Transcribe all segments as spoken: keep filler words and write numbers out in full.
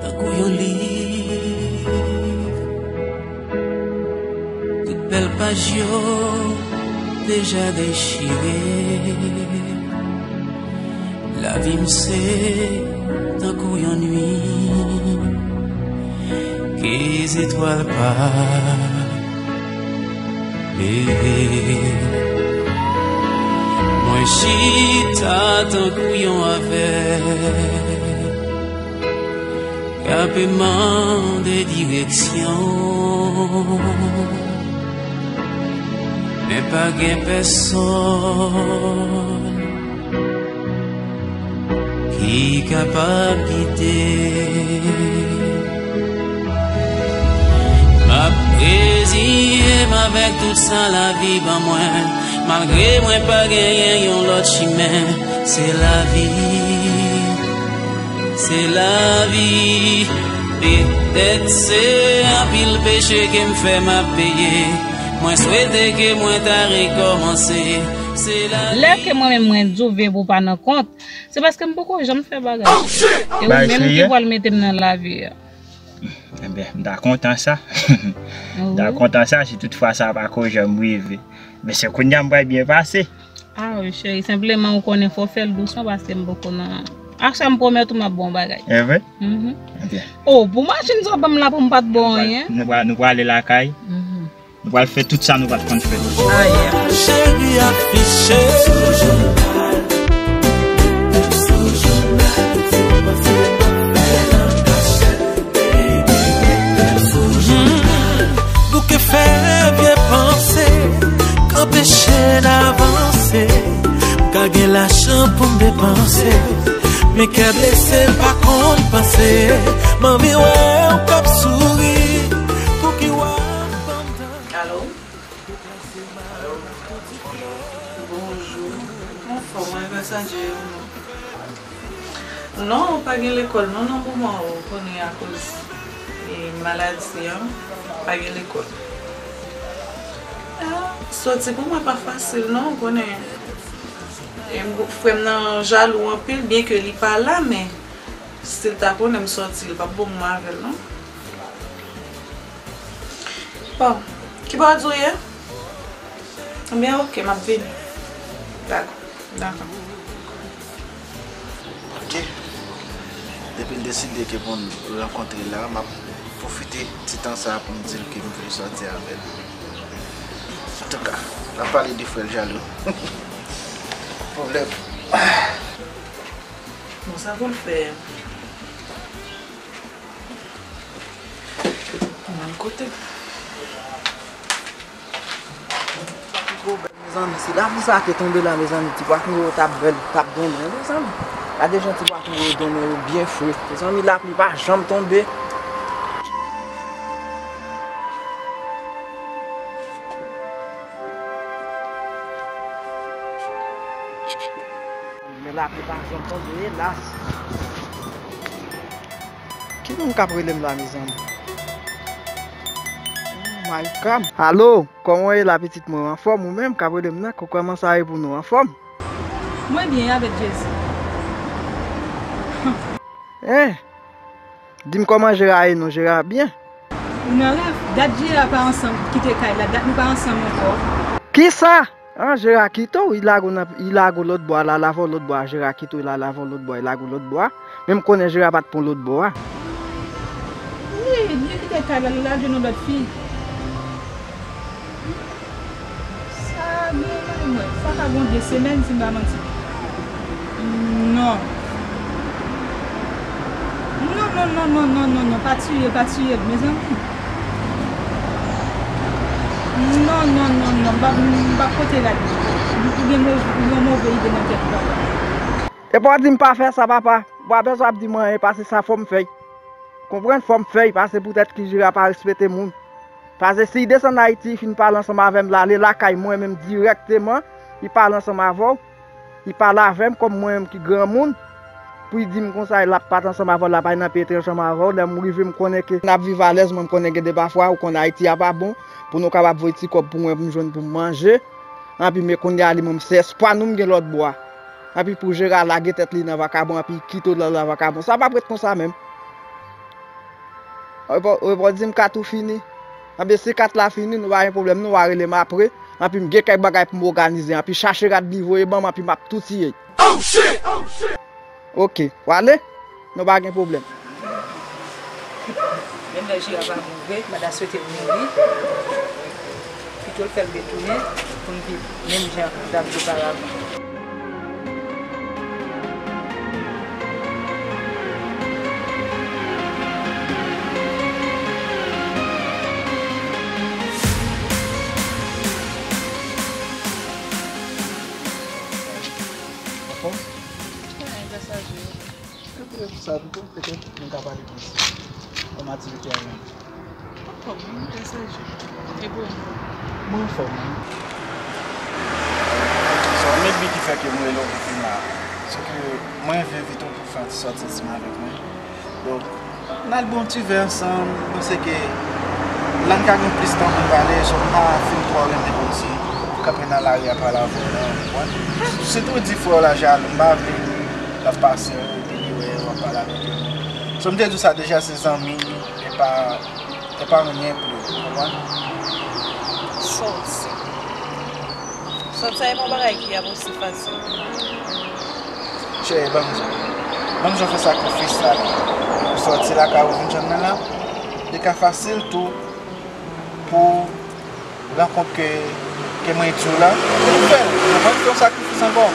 tankou yon liv. Tout bèl paj yo deja dechire. Lavi m se tankou yon nuit ke zetwal pa leve. Mwen chita tankou yon avèg k ap mande direksyon, men pa gen pèsòn ki kapab gide. M ap reziye m avèk tout sa lavi ban mwen, malgre mwen pa genyen yon lòt chimen. Se lavi, se lavi. Petèt se anpil peche ke m fè m ap peye. Mwen swete ke mwen ta rekòmanse. Se lavi. Lè ke mwen menm mwen di w veye pou w pa nan kont, se paske m poko janm fè bagay. E ou menm ki pral mete m nan lavi a. Enben, m ta kontan sa. M ta kontan sa si toutfwa sa pa ko janm rive. Men se kounye a m pral byen pase. Ah wi, cheri, senpleman ou konnen fò w fè l dousman paske m poko nan. Ak sa m pwomèt ou m ap bon bagay. E vre? Mhm. Enben. Oh, pou machin sa w ban m la pou m pa t bon anyen. Nou pral, nou pral ale lakay. Mhm. Nou pral fè tout sa nou pa t konn fè. Cheri afiche. Hmm, bouke fè vye panse k anpeche n avanse. M ka gen lajan pou m depanse, men kè blese m pa konn panse. M anvi wè w k ap souri. Pouki w ap ban m tan? Alo? Bonjou. Anfòm, mwen, Versace. Non, pa gen lekòl non nan moman, ou konnen, akoz, e, maladi an, pa gen lekòl. Ah, sòti pou mwen pa fasil non, ou konnen. E, m, frè m nan jalou anpil, byen ke li pa la, men si l ta konnen m sòti, li p ap bon pou mwen avè l non. Bon, ki bò w di w ye? Ebyen, oke, m ap vini. Dakò, dakò. Oke. Depi n deside ke pou n rankontre la, m ap pwofite ti tan sa a pou m di l ke m vle sòti avè l. Antouka, n ap pale de frè l jalou. Pwoblèm. Bon, sa pou l fè. Mwen kote. Mezanmi, si lapli sa te tonbe la, mezanmi, ti bwa kangouro t ap bèl, t ap donnen, mezanmi. Gade jan ti bwa kangouro donnen yo byen fre. Mezanmi, lapli pa janm tonbe. Men lapli pa janm tonbe, elas. Ki moun k ap rele m la, mezanmi? Oh my God. Alo, kòman w ye la, pitit mwen? Anfòm ou menm k ap rele m nan? Kòman sa ye pou nou? Anfòm? Mwen byen, avèk Jezi. Eh, di m kòman Jera ye non, Jera byen? Ou nan rèv? Dat Jera pa ansanm kite kay la, dat nou pa ansanm ankò. Kisa? An, Jera kite w, li lage w nan, li lage w lòt bò a, l al avè w lòt bò a, Jera kite w, l al avè w lòt bò a, li lage w lòt bò a. Men m konnen Jera pa t pran lòt bò a. Wi, li kite kay la, li lage nan lòt fi. Sa gen nan mwen, sa ka gon de semèn si m pa manti. Non. Non, non, non, non, non, non, non, pa tiye l, pa tiye l, mezanmi. Non, non, non, non, m pa, m pa pote la. Ou gen mo-, ou gen yon move ide nan tèt ou, papa. Epi w ap di m pa fè sa, papa. W ap bezwen ap di m anyen, pase sa fò m fè. Konprann, fò m fè l, pase poutèt ki Jera pa respekte moun. Pase si l desann Ayiti, li fin pale ansanm avè m, l ale lakay mwen menm dirèkteman, li pale ansanm avè w, li pale avè m kòm mwen menm ki granmoun, pou l di m konsa l ap pati ansanm avè w, l ap al nan peyi etranje ansanm avè w, lè m rive m konnen ke n ap viv alèz, mwen m konnen gen de pafwa, ou konn Ayiti a pa bon, pou nou kapab voye ti kòb pou mwen pou m jwenn pou m manje, anpi men kounye a li menm se espwa nou m gen lòt bò a. Anpi pou Jera lage tèt li nan vakabon, anpi kite w nan vakabon. Sa p ap ret konsa menm. Ou pa, ou pa di m kat ou fini. Anpi si kat la fini, nou pa gen pwoblèm, nou va rele m apre. Anpi m gen kèk bagay pou m òganize. Anpi chache rad li voye ban m, anpi m ap tou tiye. Oh shit! Oh shit! Oke, w ale? Nou pa gen pwoblèm. Menm lè Jera pa bon vre, m pa ta swete l mouri. Pito l fè l retounen pou n viv menm jan n t ap viv oparavan. Anfòm? Wi, grasa Dye. Epi, sa tou, petèt nou ka pale plis. Kòm aktivite a menm. Anfòm, wi, grasa Dye. E pou ou? Mwen anfòm, wi. So, maybe ki fè ke mwen rele w pou fin la. Se ke mwen envite w pou fè yon ti sòti ansanm avèk mwen. Donk, n al bwè yon ti vè ansanm. Mwen panse ke la n ka gen plis tan pou n pale. So, m pa fin twò renmen osi kanpe nan lari a pale avè w, non, ou konprann? Sitou w di frè w la jalou, m pa vle l ap pase w, epi li wè w ap pale avèk yon moun. So, m te di w sa deja, se zanmi, e pa, e pa anyen plis, ou konprann? Sòti. Sòti a e pa yon bagay ki ap osi fasil. Cheri, ban m di w. Ban m di w fè sakrifis la. Pou sòti lakay ou vin jwenn mwen la, li ka fasil tou pou rankont ke, ke mwen di w la, pou nou fè l. Mwen fè yon sakrifis ankò.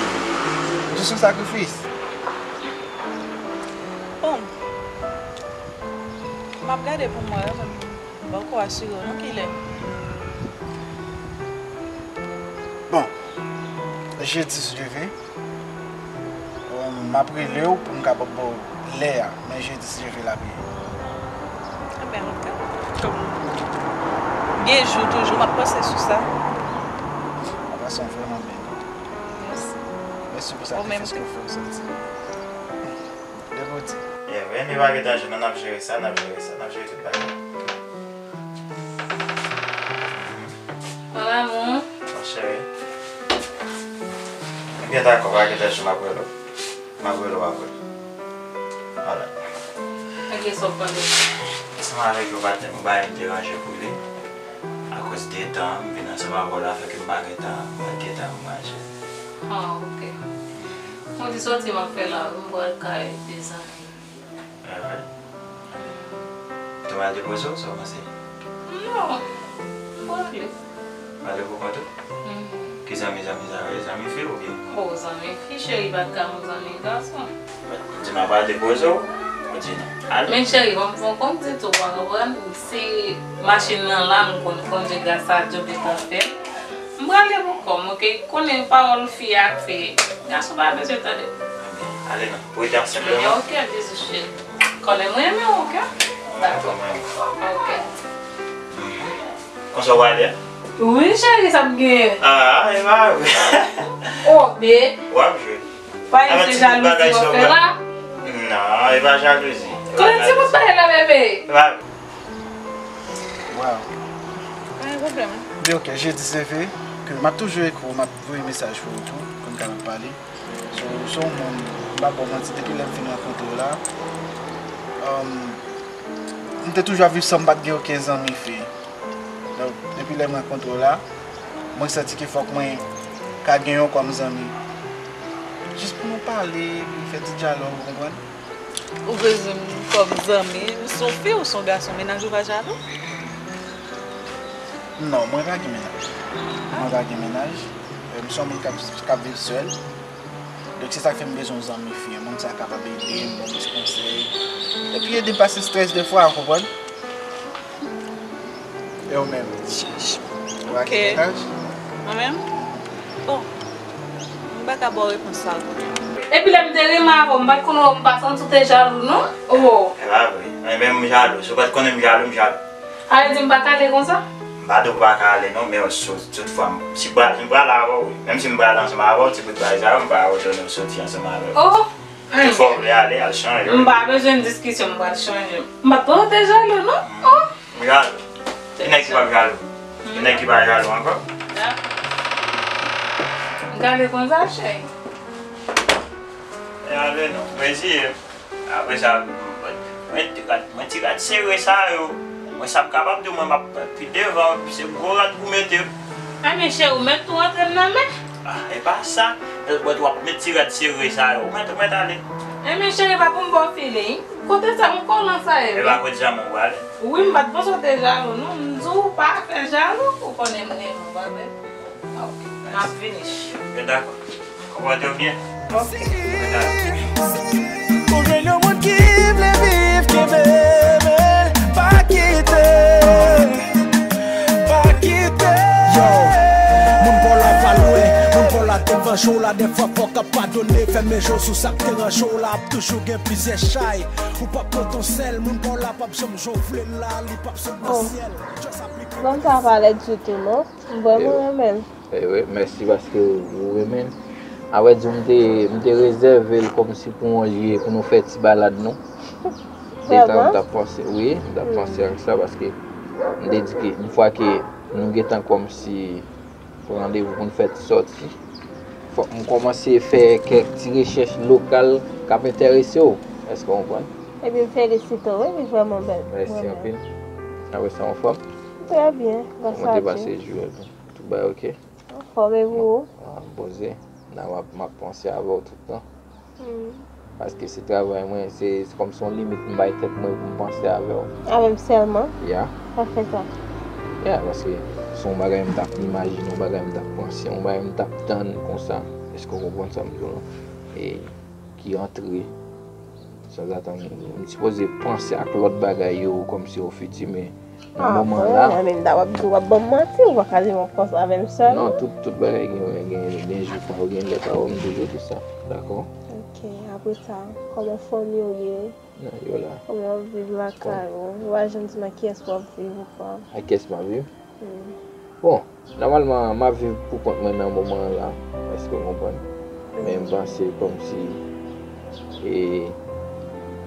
Jis yon sakrifis. Bon. M ap gade pou m wè, m poko asire w non kilè. Bon. Jedi si Dye vle. Um, m ap rele w pou m kapab ba w lè a, men jedi si Dye vle l ap ye. Enben, oke. Kòm gen jou toujou, m ap panse sou sa. Ou pase yon vrèman bèl. Mèsi. Mèsi pou sakrifis ke w fè w sòti. Depi w di. Yeah, men li pa gen danje, non, n ap jere sa, n ap jere sa, n ap jere tout bagay. Mon amour. Mon chéri. Ebyen, dakò, pa gen danje, m ap rele w. M ap rele w apre. Alright. Ok, so, pran de. Ansanm avèk yo, patnè, m pa menm deranje pou li. Akoz de tan, m vin ansanm avè w la, fè ke m pa gen tan, m pa gen tan pou manje. Ah, ok. Mwen di sòti m ap fè la, m pral kay de zanmi. Alright. Tou al depoze w, sa w panse? Non. Mwen ale. Pale pou kont ou? Mhm. Ki zanmi, zanmi sa yo ye? Zanmi fi oubyen? Oh, zanmi fi, cheri, pa t ka yon zanmi gason. Di m ap al depoze w, ou di non. Ale. Men cheri, bon, bon, konn di tou, pa konprann, si machin nan la, m konn kondui gras a Dye, Bondye fè. M prale pou kò m, oke? Konnen pawòl fi ak fi, gason pa bezwen tande. Ale non, prudent senpleman. Ok, bizou cheri. Konnen mwen renmen w, oke? Dakò. Ok. Konsa w prale a? Wi, cheri, sa m genyen. Ah, e pa vre. Oh, be. W ap jwe. Pa yon se jalouzi w ap fè la? Non, e pa jalouzi. Konnen ti bout bagay la, bebe. E pa vre. Wow. Pa gen pwoblèm. Byen, ok, jedi se vre ke m ap toujou ekri w, m ap voye mesaj pou ou tou, pou n ka pale. So, se yon moun, m pa ba w manti, depi lè m fin rankontre w la, um, m te toujou ap viv san m pa t gen okenn zanmi fi. Donk, depi lè m rankontre w la, mwen santi ke fòk mwen ka gen yon kòm zanmi. Jis pou nou pale, pou nou fè ti dyalòg, ou konprann? Ou bezwen m kòm zanmi, ou se yon fi, ou se yon gason, mennaj ou pa jalou? Non, mwen pa gen mennaj. Mwen pa gen mennaj. Euh, m se yon moun k ap, k ap viv sèl. Donk, se sa k fè m bezwen yon zanmi fi. Yon moun sa kapab ede m, ban m ti konsèy. Epi ede m pase strès defwa, ou konprann? E ou menm? Ou pa gen mennaj? Mwen menm? Bon, m pa ka ba w repons sa vre. Epi lè m te renmen avè w, m pa t konn wè w, m pa santi w te jalou, non? Oh. E pa vre. Mwen menm, m jalou. Si w pa t konnen m jalou, m jalou. Sa vle di m pa t ale konsa? M pa di w pa ka ale, non, men si w, toutfwa, m, si pral, si m prale avè w, wi. Menm si m prale ansanm avè w, ti bout bagay sa yo, m pa retounen soti ansanm avè w. Oh! Toutfwa w vle ale, al chanje, wi. M pa bezwen diskisyon, m pral chanje. M pa t konn w te jalou, non? Oh! M jalou. Ki nèg ki p ap jalou? Ki nèg ki pa jalou ankò? M gade konsa, cheri. Avè nou, mezi. Apre sa, mwen ti rad, mwen ti rad sere sa yo. Mwen sa m kapab di w, mwen m ap pi devan, se gwo rad pou mete. Enben cheri, ou mèt tou rantre m nan men. Ah, e pa sa. Mwen w ap met ti rad sere sa yo. Ou mèt, ou mèt ale. Enben cheri, pa pou m ba w feeling. Kote sa, yon kolan sa ye? E pa kote sa mwen prale. Wi, m pa t panse w te jalou, non. M di w pa fè jalou, ou konnen m renmen w, pa vre? Ok, m ap vini. Mèsi. Mwen dakò. Konpòte w byen. Ok. Mwen dakò. Ou jwenn yon moun ki vle viv, kenbe, men pa kite, pa kite. Yo, moun pa w la pa lwen, moun pa w la devan, cho la defwa fòk ap padone, fèmen je w sou sa k te ranje w la, ap toujou gen plizyè chay, ou p ap pran ton sèl, moun pa w la p ap janm jan w vle l la, li p ap sot nan syèl. Just aplike. Nonm sa pa lèd ditou non. M vrèman renmen l. Eh wi, mèsi paske ou renmen l. Avèdi, m te, m te rezève l kòmsi pou yon je, pou nou fè ti balad nou. Vrèman? M t ap panse, wi, m t ap panse ak sa paske m te di ke yon fwa ke nou gentan kòmsi pran randevou pou n fè ti sòti, fòk m kòmanse fè kèk ti rechèch lokal k ap enterese w. Èske w konprann? Ebyen, m felisite w, wi, li vrèman bèl. Mèsi anpil. Apre sa, anfòm? Trè byen, gras a Dye. Kòman te pase jou a? Tout bagay oke? Anfòm, e pou ou? Ah, m poze. La, m ap, m ap panse avè w tout tan. Hmm. Paske se travay mwen, se, se kòmsi yon limit m bay tèt mwen pou m panse avè w. Avè m sèlman? Ya. Sa fè sa? Ya, paske se yon bagay m t ap imajine, yon bagay m t ap panse, yon bagay m t ap tann konsa. Èske w konprann sa m di w lan? E ki antre. Sanzatann, m sipoze panse ak lòt bagay yo kòmsi o fiti, men nan moman la. Ah bon, men m ta w ap di w ap ban m manti, ou pa ka di m ap panse avè m sèlman. Non, tout, tout bagay gen, gen, gen jou pa yo, gen lè pa yo, m toujou di sa. Dakò? Ok, apre sa, kòman fanmi w ye? Nan, yo la. Kòman w ap viv lakay ou? Ou pa janm di m ak kiyès w ap viv ou pa? Ak kiyès m ap viv? Hmm. Bon, nòmalman, m ap viv pou kont mwen nan moman an la, èske w konprann? Men m panse kòmsi, e,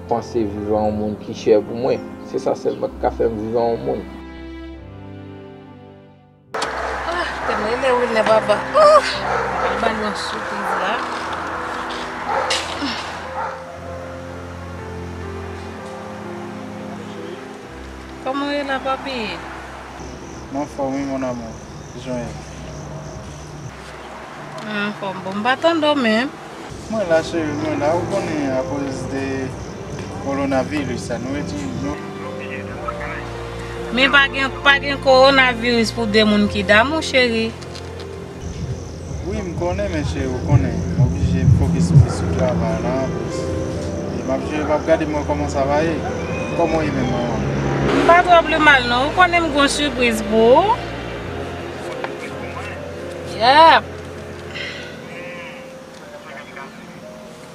panse viv a yon moun ki chè pou mwen. Se sa sèlman k ka fè m viv a yon moun. Ah, te m rele Wilner papa. Ah, al ban l yon sipriz la. Kòman w ye la, papi? M anfòm wi, mon amour. Kijan w ye? Mwen anfòm. Bon, m pa tande w menm. Mwen la, cheri, mwen la. Ou konnen, akoz de kowonaviris sa, nou rete, nou. Men pa gen, pa gen kowonaviris pou de moun ki damou, cheri. Wi, m konnen, men cheri, ou konnen, m oblije fokis plis sou travay la, anplis. E m ap jere, m ap gade mwen kòman sa va ye. Kòman w ye menm, manman? M pa twò pi mal, non. Ou konnen m gon sipriz pou ou. Yep.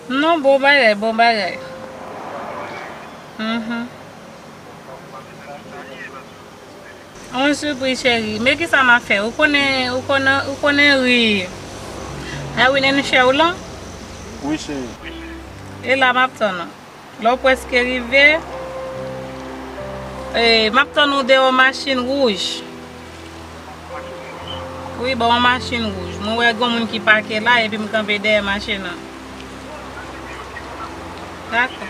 Non, bon bagay, bon bagay. Mhm. Yon sipriz, cheri. Men kisa m ap fè? Ou konnen, ou konnen, ou konnen ri. A wi, nenn chè ou lan? Wi, cheri. E la, m ap tann ou. Lè w prèske rive, e, m ap tann ou deyò machin wouj. Wi, bò yon machin wouj. Mwen wè gon moun ki pake la, epi m kanpe dèyè machin nan. Dakò.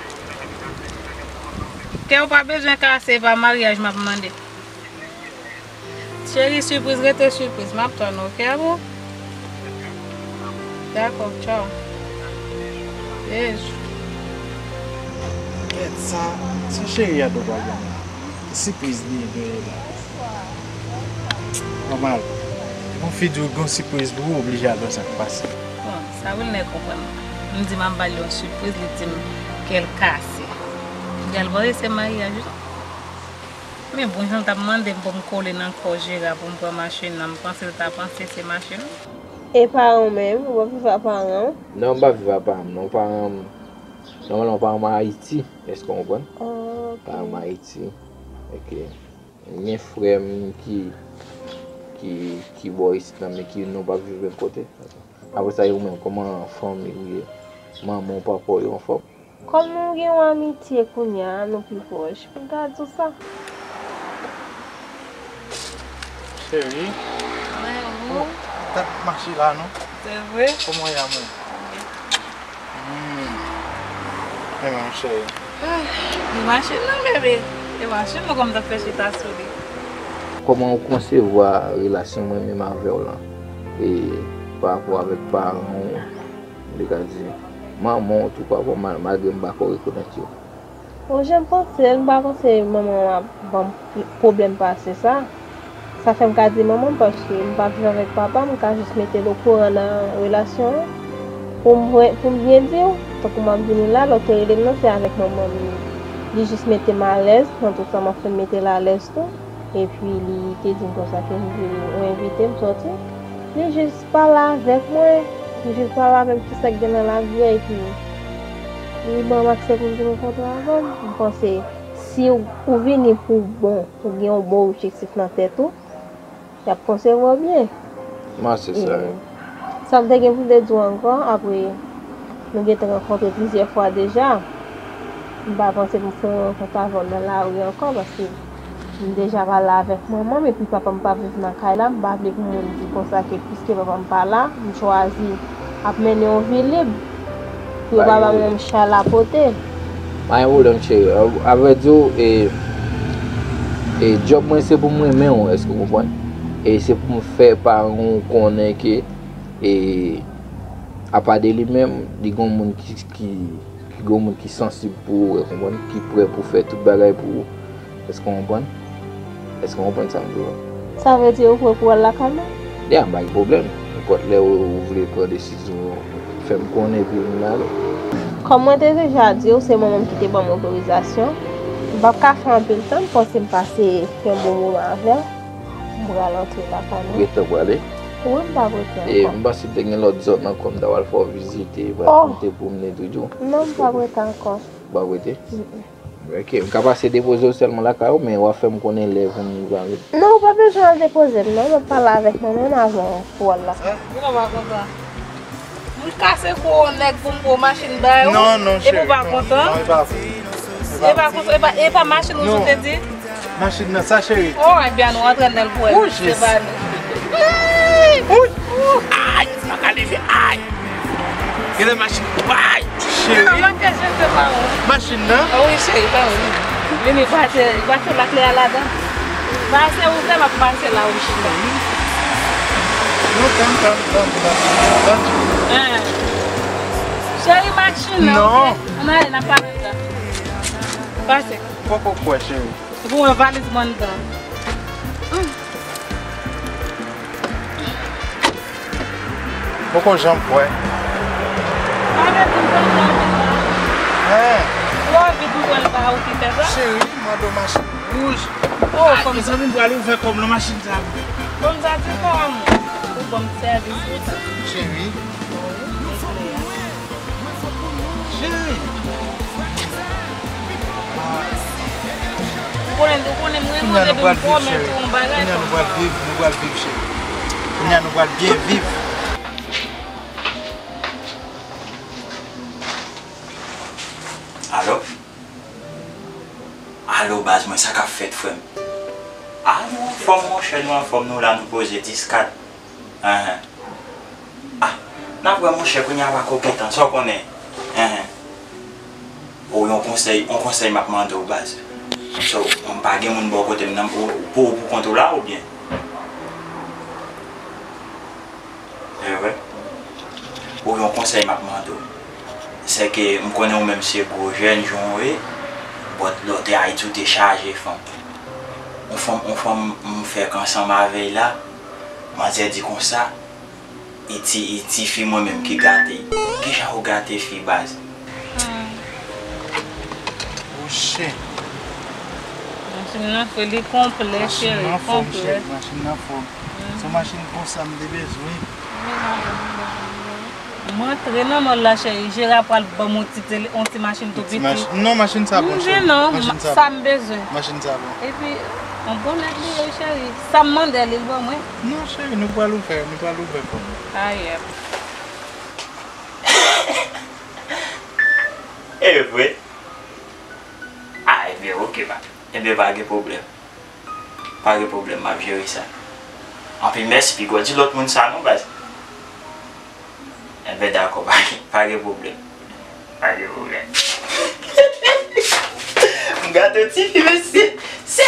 Kè w pa bezwen kase, e pa maryaj m ap mande. Cheri, sipriz rete sipriz. M ap tann ou, oke, boo? Dakò, tchaw. Bèj. Kèt sa, se cheri a dwe pral ban m la. Sipriz li ye dwe la. Nòmal. Yon fi di w gon sipriz pou ou, oblije al wè sa k pase. Bon, sa Wilner konprann. M di m ap ba l yon sipriz, li di m kè l kase. Gèl, bon, e se maryaj, wi. Men bon jan l t ap mande m pou m kole nan kò Jera pou m pran machin nan, m panse l ta panse se machin. E paran w menm, ou p ap viv a paran w? Non, m p ap viv a paran m, non. Paran m, nòmalman, paran m Ayiti, èske w konprann? Oh, ok. Paran m Ayiti, ok. M gen frè m ki, ki, ki bò isit nan, men ki nou p ap viv menm kote. Apre sa, e ou menm, kòman fanmi ou ye? Manman w, papa w yo anfòm? Kòm nou gen yon amitye kounye a, nou pi pwòch. M ka di w sa. Cheri. Mwen, ou? Oh, tèt mache la, non? Se vre? Kòman w ye, amou? Byen. Hmm. Menm, cheri. Ah, e machin nan, bebe. E machin nan, kòman w t ap fè chita sou li? Kòman ou konsevwa relasyon mwen menm avè w lan? E pa rapò avèk paran w, m te ka di, manman w tou, pa rapò mal-, malgre m pa ko rekonèt yo. Bon, jan m panse l, m pa panse manman m ap ban m pwoblèm pase sa. Sa fè m ka di manman m, paske m pa viv avèk papa m, m ka jis mete l okouran nan relasyon an. Pou m vre, pou m byen di w, tankou m ap vini la, lè w te rele m nan, se avèk manman m li. Li jis mete m alèz, nan tout sa m ap fè, m mete l alèz tou. Epi li te di m konsa ke m vini, ou envite m sòti. Li jis pale avèk mwen, li jis pale avè m kisa k gen nan lavi a, epi li ban m aksè pou m vin rankontre avè l. M panse, si w, ou vini pou bon, ou gen yon bon objektif nan tèt ou, y ap konsevwa w byen. Mwen se sa. E sa m te gen pou m te di w ankò, apre nou gentan rankontre plizyè fwa deja, m pa panse pou m fè yon rankont avè w nan lari ankò, paske m deja pale avèk manman m, epi papa m pa viv nan kay la, m pa vle pou moun di konsa ke piske papa m pa la, m chwazi ap mennen yon vi lib. Pou yo pa ba mwen yon chay lapote. Pa gen pwoblèm, cheri. A, avrèdi, e, e djòb mwen se pou m renmen w, èske w konprann? E se pou m fè paran w konnen ke, e, apa de li menm, li gon moun ki, ki, ki gon moun ki sansib pou ou, ou konprann, ki prè pou fè tout bagay pou ou. Èske w konprann? Èske w konprann sa m di w? Sa vle di ou prè pou al lakay mwen? Ya, m pa gen pwoblèm. Nenpòt lè ou, ou vle pran desizyon, fè m konnen epi m ale. Kòm mwen te deja di w, se manman m ki te ban m otorizasyon. M p ap ka fè anpil tan, m panse m pase yon bon moman avè w. M pral antre lakay mwen. Ou gentan prale? Wi, m p ap rete ankò. E m panse te gen lòt zòn ankò m ta pral fè w vizite, m te pwomne toujou. Non, m p ap rete ankò. Ou p ap rete? Mm, mm. Ok, m ka pase depoze w sèlman lakay ou, men w a fè m konnen lè pou m rive avè l. Non, ou pa bezwen al depoze m, non. M ap pale avèk manman m avan pou w al lakay. Ou pa kontan? M kase kou yon nèg pou m pran machin ba ou, non, non, epi w pa kontan? Non, e pa vre. E pa kontan, e pa, e pa machin ou sou te di? Machin nan, sa, cheri? Oh, ebyen, nou antrèn nan l pou wè. Wouy, se pa nou. Wouy! Ay, m pa ka leve, ay! Genlè machin, ay! Cheri. Manke jete pa ou. Machin nan? Wi, cheri, pa ou. Vini pase, pase lakle a ladan. Pase ouvè, m ap pase la, wi, cheri. Non, tann, tann, tann, tann, tann. Cheri, machin nan, non. Ann ale, n ap pale la. Pase. Poko kwè, cheri. Epi w wè valiz mwen anndan. Poko janm kwè. Pa vle di m konn jan vin la. Hein? Ou anvi pou mwen ba ou ki fè sa? Cheri, m mande w machin wouj. Oh, ay, mezanmi, m prale ouvè kò m nan machin sa. Kòm sa, ti fè amou. Ou ban m sèvis pou sa. Cheri. Cheri. Ou konnen, ou konnen mwen renmen depi m pwomèt ou yon bagay. Kounye a nou pral viv, nou pral viv, cheri. Kounye a nou pral byen viv. Alo? Alo, baz mwen, sa k ap fèt, frè m? A, nou anfòm, monchè, nou anfòm, nou la, nou poze dis kat. Enhen. Ah, n ap wè monchè, kounye a pa konprann, sa w konnen. Enhen. O, yon konsèy, yon konsèy m ap mande w, baz. So, m pa gen moun bò kote m nan, ou, pou, pou kont ou la, oubyen? Evre? O, yon konsèy m ap mande w. Se ke m konnen ou menm se gwo jèn, jan w ye, but lè w te Ayiti, ou te chaje fanm. Yon fanm, yon fanm m fèk ansanm avè l la, manzè di konsa, e ti, e tifi mwen menm ki gate l. Kijan ou gate fi, baz? Hmm. Oche. Machin nan fre, li konplè, cheri, konplè. Machin nan fòm, cheri, machin nan fòm. Hmm. Se yon machin konsa m te bezwen. M antre nan mòl la, cheri. Jera pral ban m yon ti tele, yon ti machin tou piti. Non, machin sa bon, cheri. Non, machin sa bon. Sa m bezwen. Machin sa bon. Epi, yon bon nèg li ye, cheri. Sa m mande li, l ban mwen. Non, cheri, nou pral ouvè, nou pral ouvè kò nou. Ayè. E vre? A, ebyen, oke, pa. Ebyen, pa gen pwoblèm. Pa gen pwoblèm, m ap jere sa. Anpil mèsi, piga w di lòt moun sa non, baz. Enben, dakò, pa gen, pa gen pwoblèm. Pa gen pwoblèm. Gade ti fi mesye. Se,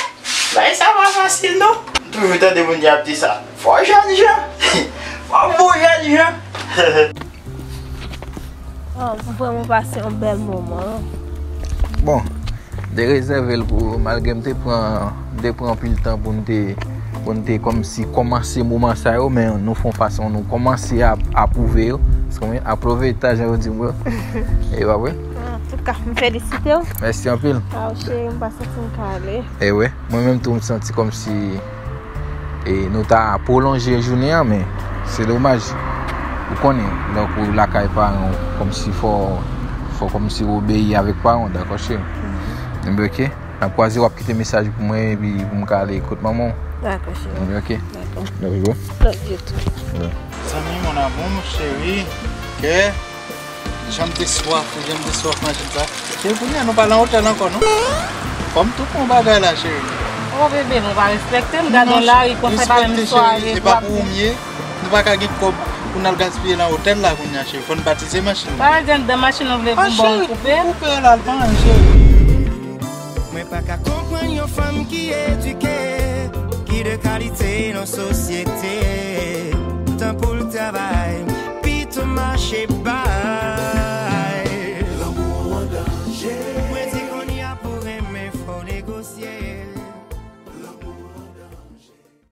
bagay sa pa fasil non. M toujou tande moun ki ap di sa. Fò jèn jan. Fò bon jèn jan. Oh, m vrèman pase yon bèl moman. Bon, m te rezève l pou ou, malgre m te pran m te pran anpil tan pou n te pou n te kòmsi kòmanse moman sa yo, men nou fè yon fason nou kòmanse ap apwouve yo. Paske mwen apwouve ta jan yo di m yo. E pa vre? Antouka, m felisite w. Mèsi anpil. Aw cheri, m pa santi m ka ale. E wi, mwen menm tou m santi kòmsi e nou ta pwolonje jounen an, men se domaj. Ou konnen, lè w lakay paran w, kòmsi fò fò kòmsi w obeyi avèk paran w, dakò cheri? Ebyen oke. N ap kwaze, w ap kite mesaj pou mwen epi pou m ka ale kot manman w. Dakò cheri. Ebyen oke. Dakò. Love you, bro. Love you too. Zanmi, mon amour, cheri, kè, jan m te swaf, jan m te swaf manje sa. Cheri, kounye a nou pa nan otèl ankò non. Fò m tou pran bagay la, cheri. Oh bebe, nou pa respekte m. Gade yon lari konsa pa menm sware. E pa pou ou m ye. Nou pa ka gen kòb pou n al gaspiye nan otèl la kounye a, cheri. Fò n batize machin. Pa gen dan machin nou vle pou bon koupe. Koupe la, l pa anyen, cheri. Mwen pa ka konprann yon fanm ki edike, ki de kalite nan sosyete.